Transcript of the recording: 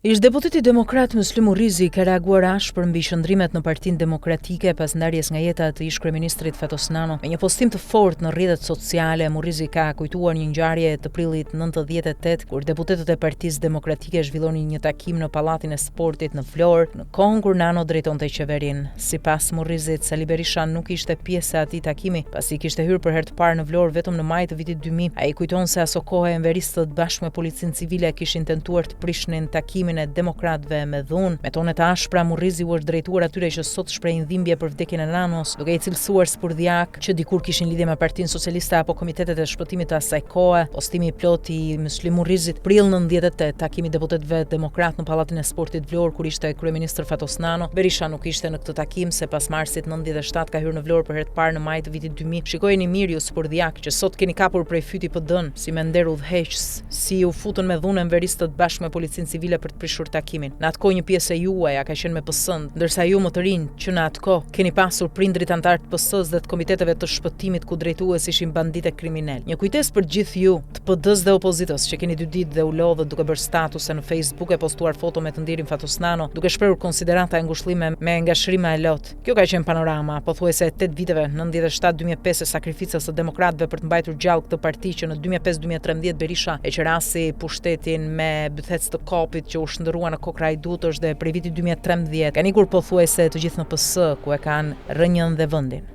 Ish-deputeti demokrat Myslim Murrizi ka reaguar ashpër mbi qëndrimet në Partinë Demokratike pas ndarjes nga jeta të ish-kryeministrit Fatos Nano. Me një postim të fortë në rrjetet sociale, Murrizi ka kujtuar një ngjarje të prillit 98, kur deputetët e Partisë Demokratike zhvillonin një takim në Pallatin e Sportit në Vlorë, në kohën kur Nano drejtonte qeverinë. Sipas Murrizit, Sali Berisha nuk ishte pjesë e atij takimi, pasi kishte hyrë për herë të parë në Vlorë vetëm në maj të vitit 2000. Ai kujton se asokohe enveristët bashkë me policinë civile kishin tentuar të prishnin takimin e demokratëve me dhunë. Me tone të ashpra, Murrizi u është drejtuar atyre që sot shprehin dhimbje për vdekjen e Nanos, duke i cilësuar spurdhjakë, që dikur kishin lidhje me Partinë Socialiste apo komitetet e shpëtimit të asaj kohe. Postimi i plotë i Myslim Murrizit, prill 98, takimi i deputetëve demokratë në Pallatin e Sportit Vlorë kur ishte kryeministër Fatos Nano. Berisha nuk ishte në këtë takim se pas marsit 97 ka hyrë në Vlorë për herë të parë në maj të vitit 2000. Shikojeni mirë ju spurdhjakë që sot keni kapur prej fyti PD-në, si me nder udhëheqës. Si u futën me dhunë enveristët bashkë me policinë civile për të prishur takimin. Në atë kohë një pjesë e juaja ka qenë me PS-në, ndërsa ju më të rinj që në atë kohë keni pasur prindërit anëtarë të PS-së dhe të komiteteve të shpëtimit ku drejtues ishin banditë e kriminelë. Një kujtesë për gjithë ju, të PD-së dhe opozitës, që keni dy ditë dhe u lodhët duke bërë statuse në Facebook e postuar foto me të ndjerin Fatos Nano, duke shprehur konsiderata e ngushëllime me ngashërima e lot. Kjo ka qenë panorama, pothuajse e 8 viteve, 97-2005 e sakrificës së demokratëve për të mbajtur gjallë këtë parti që në 2005-2013 Berisha e qerasi pushtetin me bythec të kopit që u shndërrua në kokrra hajdutësh dhe prej vitit 2013 kanë ikur pothuajse të gjithë në PS, ku e kanë rrënjën dhe vendin.